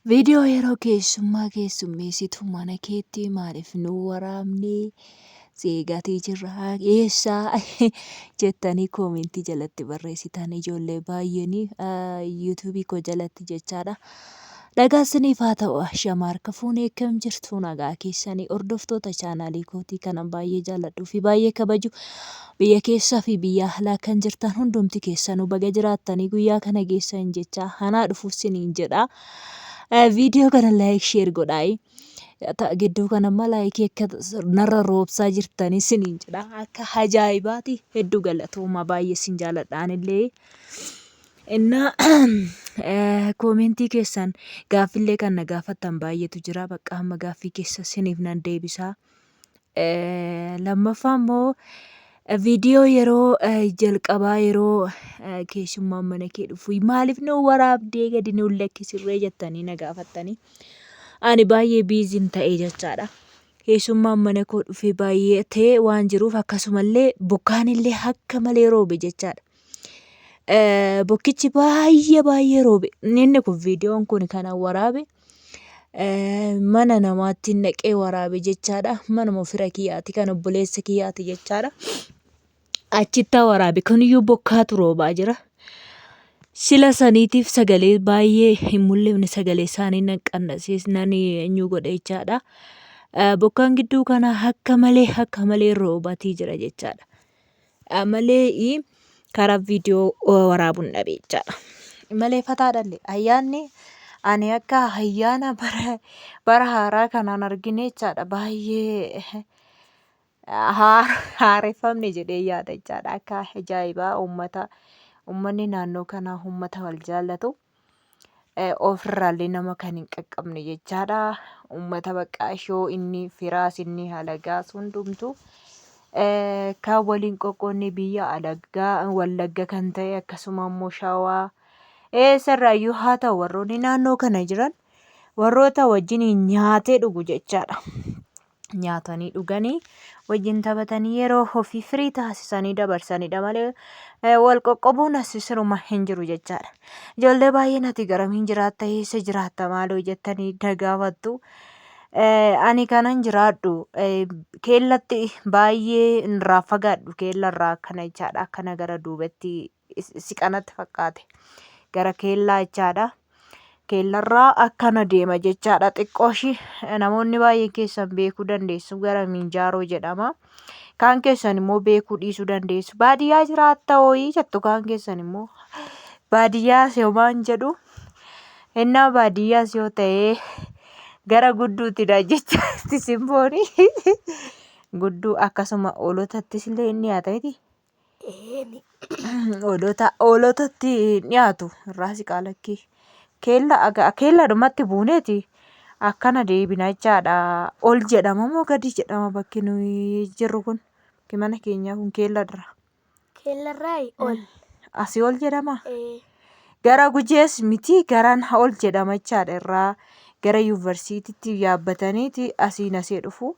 Viidiyoo yeroo keessummaa keessummeessitu mana keetti maaliif nu waraabne si eegatii jirra eessaa jettanii koomentii jalatti barreessitan ijoollee baay'een yuutuubii koo jalatti jechaadha. Nagaa isiniif haa ta'u ashama harka fuunee akkam jirtu nagaa keessanii hordoftoota chaanaalii kootii kanan baay'ee jaalladhuu fi baay'ee kabaju biyya keessaa fi biyya alaa kan jirtan hundumti keessanuu baga jiraattanii guyyaa kana geessan jechaa hanaa dhufu isiniin jedha. Viidiyoo kana laayik sheer godhaayi. Gidduu kana immoo laayikii akka narra roobsaa jirtanii isiniin jedha. Akka ajaa'ibaati hedduu galatooma baay'ee isin jaaladha anillee. Innaa koomentii keessan gaaffillee kan na gaafattan baay'eetu jira. Bakka amma gaaffii keessa isiniif nan deebisa. Lammaffaa immoo viidiyoo yeroo jalqabaa yeroo keessummaan mana kee dhufu maaliif nu waraabdee gadi nu lakkisirree jettanii na gaafattanii. Ani baay'ee biiziin ta'e jechaadha. Keessummaan mana koo dhufee baay'atee waan jiruuf akkasumallee bokkaan illee akka malee roobe jechaadha. Bokkichi baay'ee baay'ee roobe. Inni kun viidiyoon kun kanan waraabe mana namaatti naqee waraabe jechaadha. Manuma fira kiyyaati kan obboleessa kiyyaati jechaadha. Achitti waraabe kuniyyuu bokkaatu roobaa jira. Sila saniitiif sagalee baay'ee hin mul'ifne sagalee isaanii nan qannasees nan eenyu godhe jechaadha. Bokkaan gidduu kana akka malee akka malee roobatii jira jechaadha. Malee karaa viidiyoo waraabuun dhabe jechaadha. Malee fataa dhalle ayyaanni ani akka ayyaana bara bara haaraa kanaan argine jechaadha. Baay'ee haareffamne jedhee yaada jechaadha. Akka ajaa'ibaa uummata uummanni naannoo kanaa uummata wal jaallatu. Ofirraallee nama kan hin qaqqabne jechaadha. Uummata bakka ishoo inni firaas inni halagaas hundumtuu kan waliin qoqqoodne biyya alagaa wallagga kan ta'e akkasuma immoo shawaa eessarraayyuu haa ta'u warroonni naannoo kana jiran warroota wajjin nyaatee dhugu jechaadha. Nyaatanii dhuganii wajjin taphatanii yeroo ofii firii taasisanii dabarsanidha malee wal qoqqobuun as siruma hin jiru jechaadha. Ijoollee baay'een ati garamiin jiraatta eessa jiraatta maaloo jettanii na gaafattu. Ani kanan jiraadhu keellatti baay'ee irraa fagaadhu keellarraa akkana jechaadha akkana gara duubatti siqanatti fakkaate gara keellaa jechaadha. Keellarraa akkana deema jechaadha xiqqooshi namoonni baay'een keessan beekuu dandeessu gara Minjaaroo jedhama. Kaan keessan immoo beekuu dhiisuu dandeessu. Baadiyyaa jiraatta hooyii jettu kaan keessan immoo baadiyyaas homaan jedhu. Innaa baadiyyaas yoo ta'e gara gudduuttidha jechaatti simbooni. Gudduu akkasuma hoolotattis illee inni dhiyaata miti. Eeni. Hoolota hoolotatti hin dhiyaatu irraa siqaa lakkii. Keella aga keelladhumatti buuneeti akkana deebina jechaadha. Ol jedhama moo gadi jedhama bakki nuyi jirru kun bakki mana keenyaa kun keelladra. Keellarraayi ol. Asii ol jedhama. Ee. Gara Gujees miti garaan ol jedhama jechaadha irraa gara yuunivarsiitiitti yaabbataniiti asiin asii dhufu.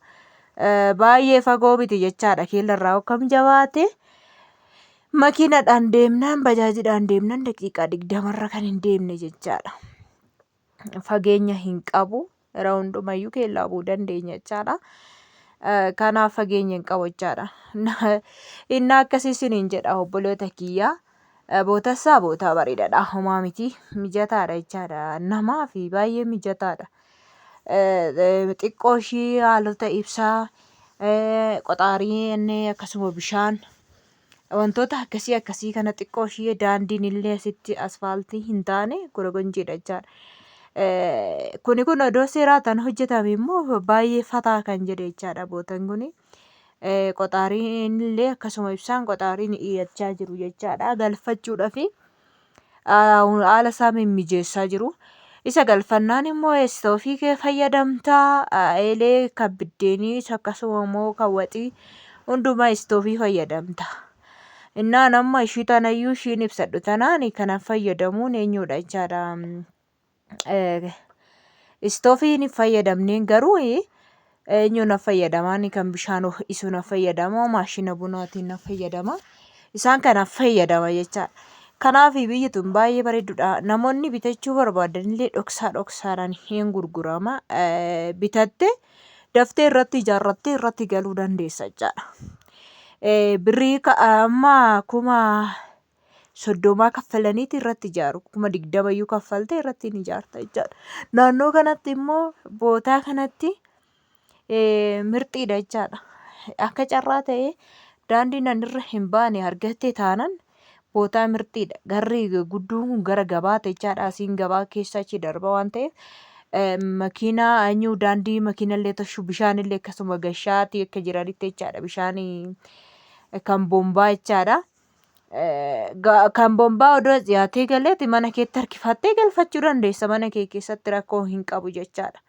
Baay'ee fagoo miti jechaadha keellarraa akkam jabaate makiinadhaan deemnaan bajaajidhaan deemnaan daqiiqaa 20rra kan hin deemne jechaadha. Fageenya hin qabu yeroo hundumayyuu keellaa bu'uu dandeenya jechaadha. Kanaaf fageenya hin qabu jechaadha. Inni akkasii isiniin jedha obboloota kiyyaa. Bootassaa bootaa bareedaadha. Homaa miti mijataadha jechaadha. Namaa fi baay'ee mijataadha. Xiqqoo ishii haalota ibsaa qoxaarii inni akkasuma bishaan wantoota akkasii akkasii kana xiqqoo ishii daandiin illee asitti asfaaltii hin taane gorogonjiidha jechaadha. Kuni kun odoo seeraataan hojjetame immoo baay'ee fataa kan jedhe jechaadha bootan kuni. Qoxaariin illee akkasuma ibsaan qoxaariin iyyachaa jiru jechaadha galfachuudhafi. Haala isaa mimmijeessaa jiru. Isa galfannaan immoo istoofii kee fayyadamta. Eelee kan biddeenii akkasuma immoo kan waxii hundumaa istoofii fayyadamta. Innaan amma ishii tanayyuu ishiin ibsadhu tanaan kanan fayyadamuun eenyudha jechaadha. Istoofii hin fayyadamneen garuu eenyu na fayyadamaa inni kan bishaan ho'isu na fayyadama maashina bunaatiin na fayyadama. Isaan kana fayyadama jechaadha. Kanaaf biyyi tun baay'ee bareeddudha. Namoonni bitachuu barbaadanillee dhoksaa dhoksaadhaan hin gurgurama. Bitattee daftee irratti ijaarrattee irratti galuu dandeessa jechaadha. Birrii amma 30,000 kaffalaniiti irratti ijaaru. 20,000 iyyuu kaffaltee irratti hin ijaarta jechaadha. Naannoo kanatti immoo bootaa kanatti mirxiidha jechaadha. Akka carraa ta'ee daandiin ani irra hin baane argatte taanan bootaa mirxiidha. Garri gudduun kun gara gabaati jechaadha. Asiin gabaa keessa achi darba waan ta'eef makiinaa eenyu daandii makiinallee toshu bishaanillee akkasuma gashaatii akka jiranitti jechaadha. Bishaan kan bombaa jechaadha. Kan bombaa odoo dhiyaatee galeeti mana keetti harkifattee galfachuu dandeessa. Mana kee keessatti rakkoo hin qabu jechaadha.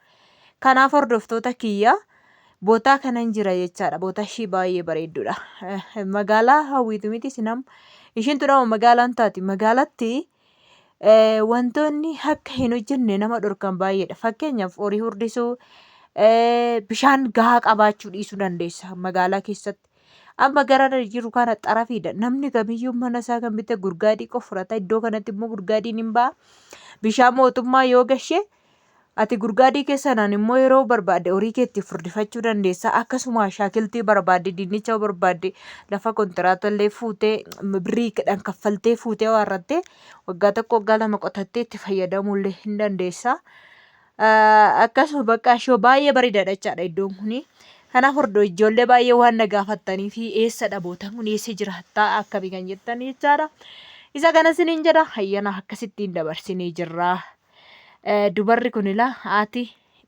Kanaaf hordoftoota kiyya bootaa kanan jira jechaadha. Bootaa ishii baay'ee bareedduudha. Magaalaa hawwiitu miti isin amma. Ishiin tun amma magaalaan taati. Magaalatti wantoonni akka hin hojjenne nama dhorkan baay'eedha. Fakkeenyaaf horii furdisuu, bishaan gahaa qabaachuu dhiisuu dandeessa magaalaa keessatti. Amma gara jiru kana xarafiidha. Namni kamiyyuu mana isaa kan bite gurgaadii qofa fudhata. Iddoo kanatti immoo gurgaadiin hin ba'a. Bishaan mootummaa yoo gashe ati gurgaadii keessanaan immoo yeroo barbaadde horii kee itti furdifachuu dandeessa. Akkasuma ashaakiltii barbaadde, dinnicha barbaadde lafa kontiraata illee fuutee birriidhaan kaffaltee fuutee waarrattee waggaa tokko waggaa lama qotattee itti fayyadamuu illee hin dandeessa. Akkasuma bakka ishoo baay'ee bareedaadha jechaadha iddoon kuni. Kanaaf hordoo ijoollee baay'ee waan na gaafattanii fi eessadha bootaan kun eessa jiraattaa akkamii kan jettan jechaadha. Isa kana isiniin jedha hayyana akkasittiin dabarsinee jirra. Dubarri kun ilaa haati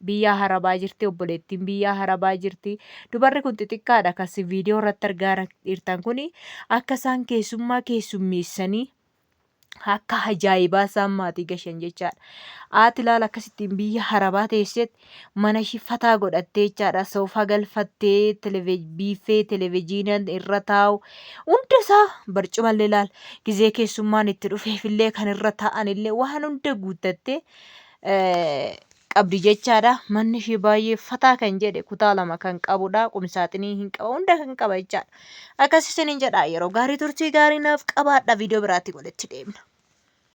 biyyaa harabaa jirti obboleettiin biyyaa harabaa jirti dubarri kun xixiqqaadha kas viidiyoo irratti argaa jirtan kun akka isaan keessummaa keessummeessanii akka ajaa'ibaa isaan maatii gashan jechaadha. Haati ilaala akkasittiin biyya harabaa teessetti mana ishii fataa godhattee jechaadha soofaa galfattee biiffee televezyiinaan irra taa'u hunda isaa barcumallee ilaala gizee keessummaan itti dhufeefillee kan irra taa'anillee waan hunda guuttattee qabdi jechaadha. Manni ishee baay'ee fataa kan jedhe kutaa lama kan qabudha. Qumsaaxinii hin qaba hunda kan qaba jechaadha. Akkas isiniin jedha yeroo gaarii turtii gaarii naaf qabaadha viidiyoo biraatti walitti deemna.